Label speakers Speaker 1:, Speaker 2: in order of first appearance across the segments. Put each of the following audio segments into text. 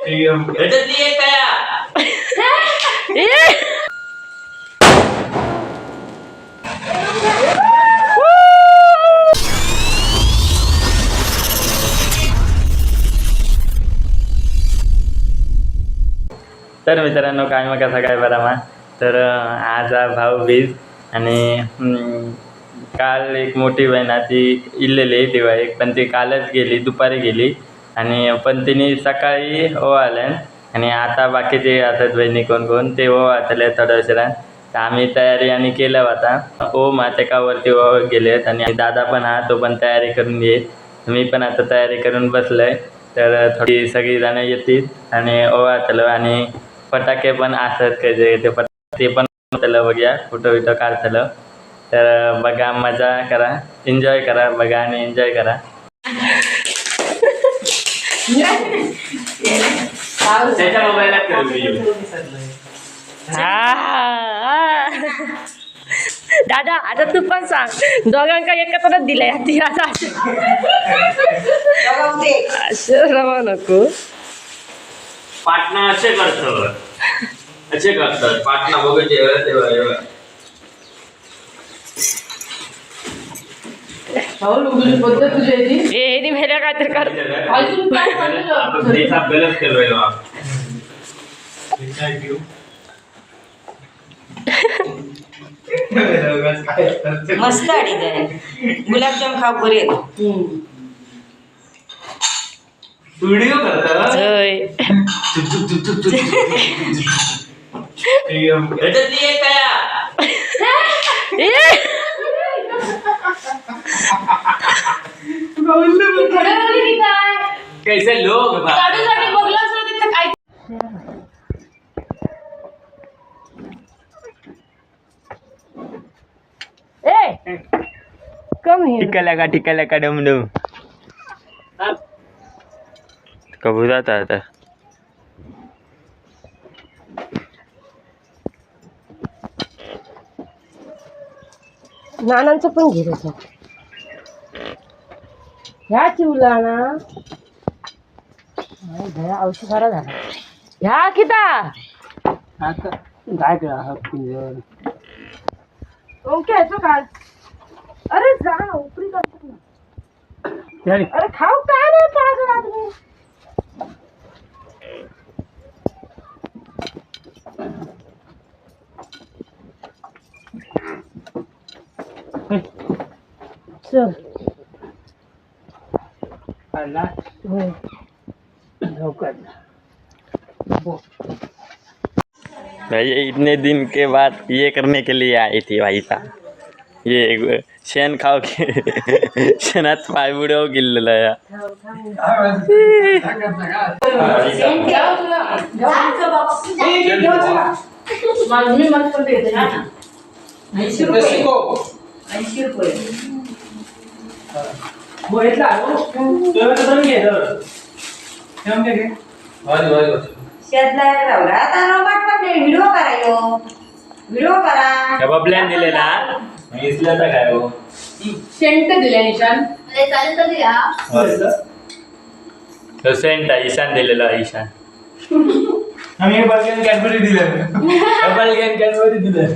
Speaker 1: ह्याच्यातली एक तया.
Speaker 2: ए!
Speaker 1: तर मित्रांनो, काय मग, कसा काय बरा मा. तर आज हा भाऊबीज आणि काल एक मोठी बहीण आहे ती इल्लेली दिवाळीक, पण ती कालच गेली, दुपारी गेली. आणि पण तिने सकाळी ओवाळल्यान आणि आता बाकीचे असत बहिणी कोण कोण ते ओवाळतले थोड्या उशिरान. तर आम्ही तयारी आणि केलं आता. ओम हा तेका वरती ओवाळत गेलेत आणि दादा पण हा तो पण तयारी करून येईल. मी पण आता तयारी करून बसलोय. तर थोडी सगळी जणं येतील आणि ओवाळतलो आणि फटाके पण असत कधी ते ते पण त्याला बघूया, फोटो बिटो काढतलो. तर बघा, मजा करा, एन्जॉय करा, बघा आणि एन्जॉय करा. त्याच्या मोबाईलात करू व्हिडिओ.
Speaker 2: हा. दादा, आता तू पण सांग. दोघांका एकत्रच दिलंय ती आता. असं रवा नको.
Speaker 1: पाटणा असे करतात, असे करतात पाटणा. बघायचे तेव्हा तेव्हा.
Speaker 3: पद्धत तुझी आहे ती.
Speaker 2: ए, हे मेल्या काय तर कर.
Speaker 3: अजून काय म्हणलं?
Speaker 1: आपण देशात गलत करू राहिलो.
Speaker 4: मस्त अडीच आहे. गुलाबजाम खाऊ बरे आहेत.
Speaker 1: व्हिडिओ करतात.
Speaker 2: होय.
Speaker 1: ह्याच्यातली एक तया.
Speaker 2: ए!
Speaker 3: खरं की काय?
Speaker 1: कैसे लोग बा.
Speaker 3: काढू साठी बघलं असं तिथं काय.
Speaker 2: ए, कम हे.
Speaker 1: टिकल्या का, टिकल्या का डमडम कबूल आता आता.
Speaker 2: नानांचं पण घे तसं. ह्या चिवला ना नाही, भया औषध सारा झाला. ह्या किता
Speaker 5: काय करा?
Speaker 2: ओके, ह्याचं काढ. अरे जा ना, उपरी काढ ना. अरे खाऊ काय नाही पाहिजे ना तुम्ही. चल. हो.
Speaker 1: भाई, ये इतने दिन के बाद ये करने के लिए आई थी भाई साहब. ये एक शेण खाव के शेणात पाय बुडव गेलेला या.
Speaker 3: मी मस्त पण देते ना.
Speaker 4: 80 रुपये, 80 रुपये. शेतला एक रावला आता रोबाट पण नाही. व्हिडिओ करा, यो व्हिडिओ करा.
Speaker 1: बबल्यान दिलेला इसल्याचा काय हो?
Speaker 3: सेंट दिले निशान.
Speaker 1: तो सेंट आहे, ईशान दिलेला, ईशान.
Speaker 5: आम्ही बर्गन कॅडबरी दिले.
Speaker 1: डबल गेन कॅडबरी दिलं.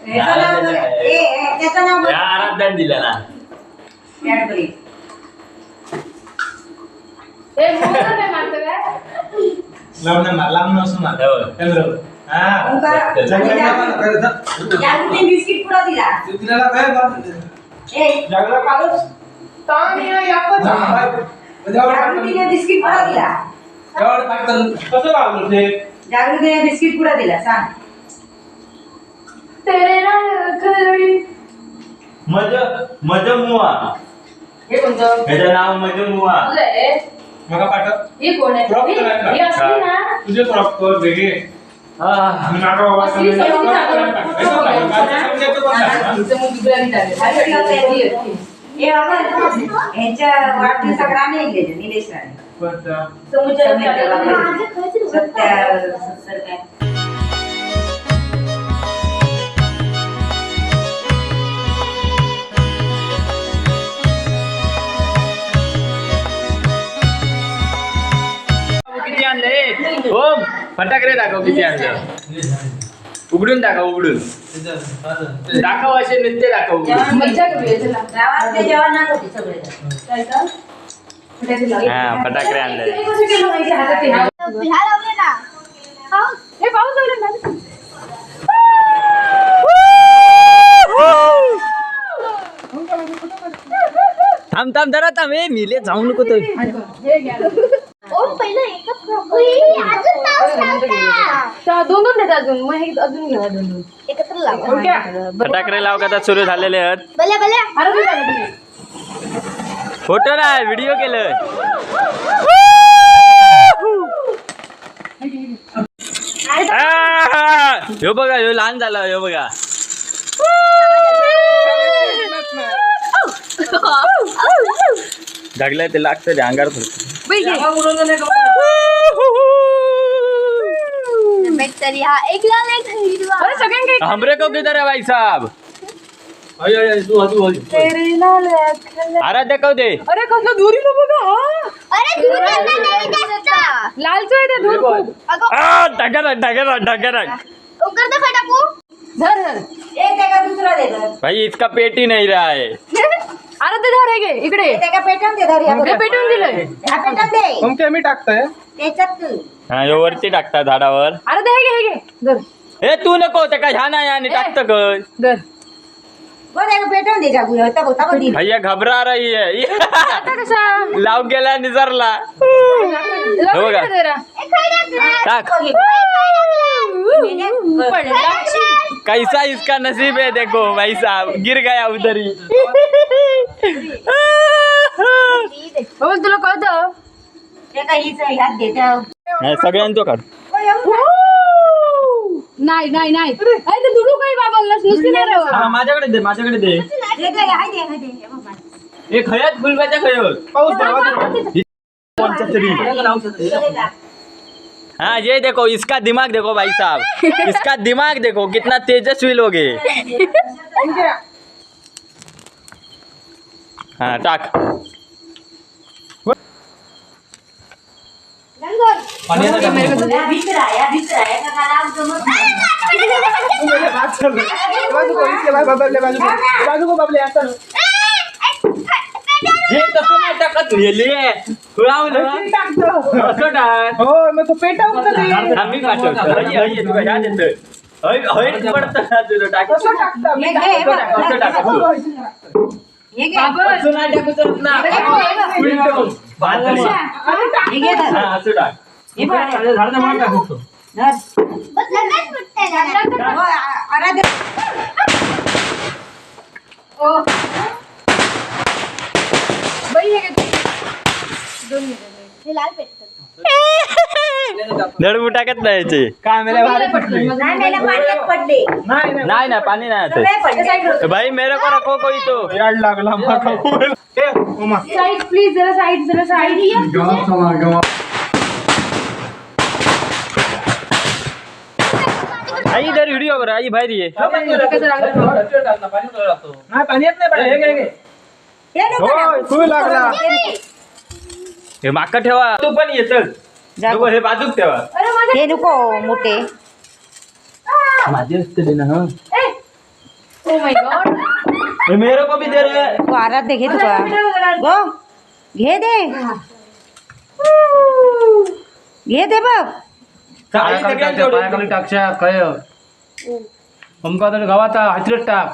Speaker 4: याचं नाव बरं. ए, ए, त्याचं नाव बरं.
Speaker 1: या आराध्यान दिलं ना.
Speaker 4: कॅडबरी.
Speaker 3: ए, मोहन नाही मारतं काय?
Speaker 5: लांब ना, लांब नसून मार.
Speaker 1: हो.
Speaker 5: हॅलो. हा.
Speaker 4: ओंकार. जागृती बिस्किट पुडा दिला. ए, जागृतीने बिस्किट पुडा दिला.
Speaker 5: कसं वागलो ते?
Speaker 4: जागृतीने बिस्किट पुडा दिला, सांग.
Speaker 3: तेरे नाल खरी.
Speaker 1: मज मजमुआ.
Speaker 3: हे कोणतं?
Speaker 1: ह्याचं नाव मजमुआ.
Speaker 3: तुझं आहे?
Speaker 5: मका पाठव.
Speaker 3: हे कोण आहे?
Speaker 5: क्रॉप
Speaker 3: हे
Speaker 5: करायला.
Speaker 3: हे असली ना.
Speaker 5: तुझे क्रॉप कर वेगळे.
Speaker 3: असली समजून चालू. हिचं मग दुसऱ्या चालेल. ही असली.
Speaker 4: ए बाबा, यांच्या वाढदिवसाक राणे इल्ले, निलेश राणे.
Speaker 3: समुद्रात
Speaker 4: सत्या 70 काय.
Speaker 1: आणले. ओम फटाकडे दाखव किती आणलं. उघडून दाखव, उघडून दाखव, असे नृत्य दाखव.
Speaker 3: मज्जा करूया चला.
Speaker 4: गावात ते जेवण नको ते सगळे.
Speaker 1: हा फटाकडे आणले.
Speaker 3: कसं केलं माहिती हातात ते?
Speaker 6: ह्या लावले ना.
Speaker 3: हे पाऊस लावले ना.
Speaker 1: थांब थांब जरा थांब. ए मिले जाऊ नको तो.
Speaker 6: ओम पहिलं एकच अजून पाऊस लावता.
Speaker 3: दोन दोन देतात अजून, मग हे अजून घ्या दोन दोन.
Speaker 6: एकत्र लावा.
Speaker 1: फटाकडे लाव का सुरू झालेले आहेत.
Speaker 6: भले भले.
Speaker 3: अरे तू झालं तुम्ही.
Speaker 1: फोटो नाही, व्हिडिओ केलं. ह्यो बघा, ह्यो लहान झाला, ह्यो बघा. ढगलं ते लागतं ते अंगावर पडतं.
Speaker 6: तरी हा एक लाल एक हिरवा.
Speaker 3: अरे सगळ्यांकडे
Speaker 1: हमरे को किधर है भाई साहब? आराध्या को दे.
Speaker 3: अरे कसलं दूर इलो बघा. हा
Speaker 6: अरे धूर करता नाही जास्त.
Speaker 3: लालचं आहे ते धूर खूप.
Speaker 6: अगं
Speaker 1: ढगरक ढगरक ढगरक.
Speaker 6: उकरतं फटाकू.
Speaker 3: धर धर.
Speaker 4: एक त्याका दुसरा दे धर.
Speaker 1: भाई इसका पेट ही नहीं रहा है.
Speaker 3: अरे ते धर हे घे इकडे.
Speaker 4: त्याका पेटवून दे धर.
Speaker 3: हे पेटवून दिलंय.
Speaker 4: ह्या पेटवून दे.
Speaker 5: ओमके मी टाकतोय
Speaker 4: त्याच्यात तू.
Speaker 1: हा ह्यो वरती टाकता झाडावर.
Speaker 3: अरे ते हे घे, हे घे धर
Speaker 1: ए तू नको त्या ह्या नाही आणि टाकतं कर.
Speaker 3: धर.
Speaker 4: बघ त्याका पेटवून दे जागू. होता होता बघ.
Speaker 1: भैया घबरा रही है.
Speaker 3: आता कसा
Speaker 1: लाव गेला निसरला. हो बघा.
Speaker 3: लावून जरा.
Speaker 6: ए, खाय लागला.
Speaker 1: टाक.
Speaker 3: पडला.
Speaker 1: कैसा इसका नसीब है देखो भाई साहब, गिर गया उधर ही.
Speaker 3: हो तुला कळतं.
Speaker 4: त्याका हीच ह्यात दे त्या.
Speaker 1: सगळ्यांचो काढ.
Speaker 3: नाही नाही नाही. अरे ते दुडू काही बाबा नुसती नाही राहत.
Speaker 1: माझ्याकडे दे, माझ्याकडे दे.
Speaker 4: दे दे हाय दे हाय दे. हे बघ माझं.
Speaker 1: हे खयात फुलबाच्या खयात
Speaker 5: पाऊस
Speaker 1: कोणच्या तरी. हाँ ये देखो इसका दिमाग देखो भाई साहब, इसका दिमाग देखो कितना तेजस्वी लोग है. हाँ टाक.
Speaker 4: या भितर आहे, या भितर आहे. एका खाला आमचं मत नाही.
Speaker 5: बाजू को इथले बाबले बाजू को बाजू को बाबले असं.
Speaker 1: हे तसं नाही टाकत नेले
Speaker 5: टाकतो.
Speaker 1: असं टाक.
Speaker 5: हो मग तो पेटवून ते.
Speaker 1: आम्ही पाठवतो. हय, हय, तुका ह्या देतोय. हय, हय पडतं ना तुझं टाक.
Speaker 5: कसं टाकता?
Speaker 4: हे घे, हे बघ.
Speaker 1: असं टाक, असं.
Speaker 4: हे घे.
Speaker 1: असं नाही टाकू शकत ना. उलटं. बादली.
Speaker 4: हे घे धर.
Speaker 1: हा, असं टाक.
Speaker 4: हे बघ. धर.
Speaker 6: बस लगेच फुटतंय ना.
Speaker 4: हो, आराध्या.
Speaker 3: बाई हे घे. दोन घे.
Speaker 6: हे लाल पेटतं.
Speaker 1: धडबू टाकत नाही याचे.
Speaker 5: काय मेल्या भारी पडली.
Speaker 4: नाही मेल्या पाण्यात पडले.
Speaker 5: नाही नाही.
Speaker 1: नाही नाही पाणी नाही आता.
Speaker 4: सगळे पडले.
Speaker 1: भाई मेरे को रखो कोई तो.
Speaker 5: याड लागला माका. ए Uma.
Speaker 3: Side please जरा साईड जरा साईड.
Speaker 1: आई इधर व्हिडिओ कर, आई बाहेर ये.
Speaker 5: नाही पाणी येत नाही पडलं. हे घे, हे घे.
Speaker 4: हे नको
Speaker 5: होय,
Speaker 4: टाकू.
Speaker 5: तू लागला.
Speaker 1: हे माका ठेवा, तू पण ये चल. नको, हे बाजूक ठेवा.
Speaker 3: अरे माझ्या
Speaker 4: हे नको मोठे.
Speaker 1: माझे असते ना. हा
Speaker 3: ओ my God.
Speaker 1: हे मेरे को भी दे रे.
Speaker 4: तू आराध्य घे तुका. गो घे दे. घे दे बघ.
Speaker 5: पायाखाली टाकशा काय अमका तरी गावात हातरेत टाक.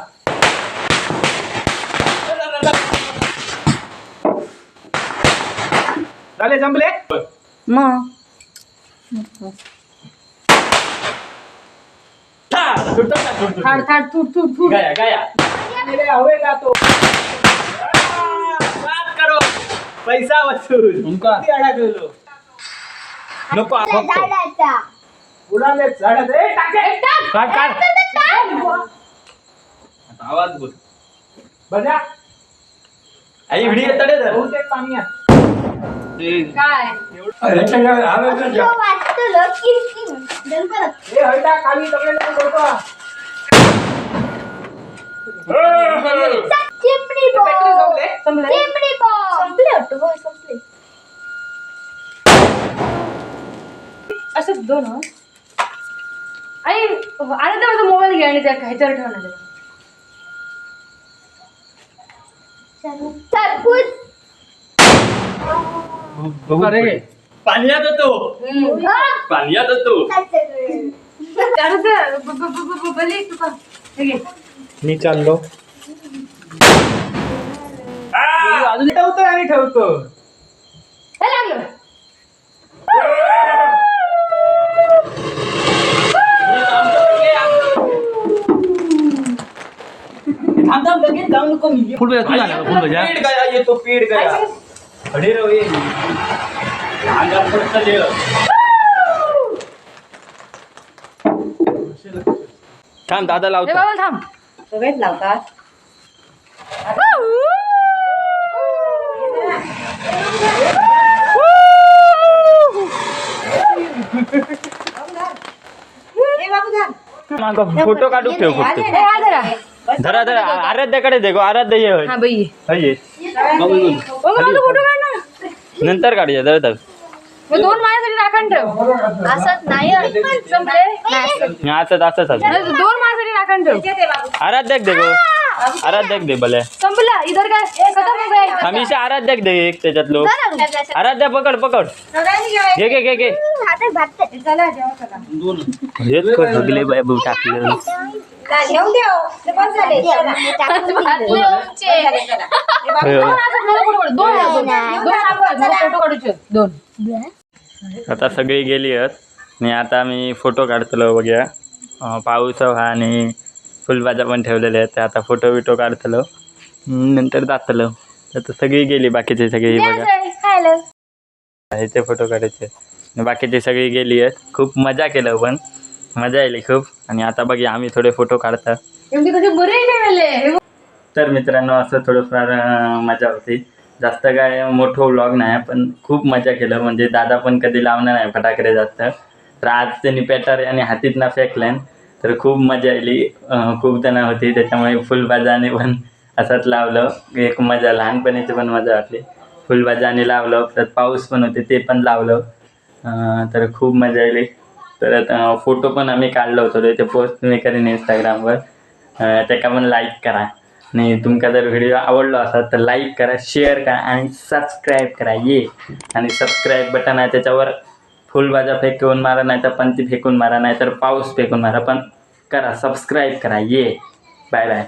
Speaker 5: झाले जमले.
Speaker 4: मग
Speaker 3: थाड थाड थूट थूट थूट.
Speaker 1: गया गया.
Speaker 5: हवे का तो
Speaker 1: बात करो पैसा वसूल.
Speaker 5: अडकलेलो
Speaker 1: नको फक्त.
Speaker 6: झाडाचा.
Speaker 5: उडाले झाडात. ए टाके
Speaker 1: काढ काढ आवाज बोल.
Speaker 5: बजा.
Speaker 1: आई व्हिडिओ तडे धर.
Speaker 5: बहुतेक पाणी आहे.
Speaker 3: काय
Speaker 6: तो वाचतो की धर परत.
Speaker 5: ए हळदा खाली सगळे लोक करतो.
Speaker 6: चिमणी बॉम्ब.
Speaker 3: संपले.
Speaker 6: चिमणी बॉम्ब. संपले वाटतं. होय संपले.
Speaker 3: असं दोन. आई अरे ते माझा मोबाईल घे आणि त्या ह्याच्यावर ठेव ना.
Speaker 1: पाण्यात होतो, पाण्यात होतो.
Speaker 5: मी चाललो अजून ठेवतो आणि ठेवतो.
Speaker 1: पीड गया ये तो, पीड गया. अरे रे थांब दादा लावतो.
Speaker 3: थांब
Speaker 4: सगळेच लावतात.
Speaker 1: फोटो काढू ठेव फक्त. धरा धरा आराध्याकडे दे गो. आराध्य ये.
Speaker 3: हा बाई
Speaker 1: ये
Speaker 3: फोटो काढ ना.
Speaker 1: नंतर काढूया. धरा धर.
Speaker 3: दोन माझ्यासाठी राखण ठेव.
Speaker 6: असंच नाही
Speaker 3: संपले.
Speaker 1: असंच असंच
Speaker 3: दोन माझ्यासाठी राखण ठेव.
Speaker 1: आराध्याक दे गो. आराध्याक दे भले.
Speaker 3: संपला इधर काय खतम हो गया.
Speaker 1: हमेशा आराध्याक दे एक त्याच्यातलो. आराध्या पकड पकड. घे घे घे घे. सगळे बाबू टाकलं. आता सगळी गेली आहेत आणि आता मी फोटो काढतलो. बघूया पाऊस आणि फुलभाज्या पण ठेवलेल्या आहेत. आता फोटो बिटो काढतलो नंतर जातलो. आता सगळी गेली बाकीचे सगळी बघा ह्याचे फोटो काढायचे. बाकीचे सगळी गेली आहेत. खूप मजा केलं पण मजा आली खूप. आणि आता बघूया आम्ही थोडे फोटो काढतात. तर मित्रांनो असं थोडंफार मजा होती. जास्त काय मोठं व्लॉग नाही पण खूप मजा केलं. म्हणजे दादा पण कधी लावणार नाही फटाकडे जास्त. तर आज त्यांनी पेटारे आणि हातीत ना फेकल्यान तर खूप मजा आली. खूप जण होती त्याच्यामुळे फुलभाज्याने पण असंच लावलं. एक मजा लहानपणीची पण मजा वाटली. फुलभाज्याने लावलं, परत पाऊस पण होते ते पण लावलं. तर खूप मजा आली. परत फोटो पण आम्ही काढलो होतो ते पोस्ट मी करीन इंस्टाग्रामवर. त्याका पण लाईक करा. आणि तुमका जर व्हिडिओ आवडलो असाल तर लाईक करा, शेअर करा आणि सबस्क्राईब करा. ये आणि सबस्क्राईब बटन आहे त्याच्यावर फुलभाज्या फेकून मारा, नाही तर पंती फेकून मारा, नाही तर पाऊस फेकून मारा, पण करा सबस्क्राईब करा. ये बाय बाय.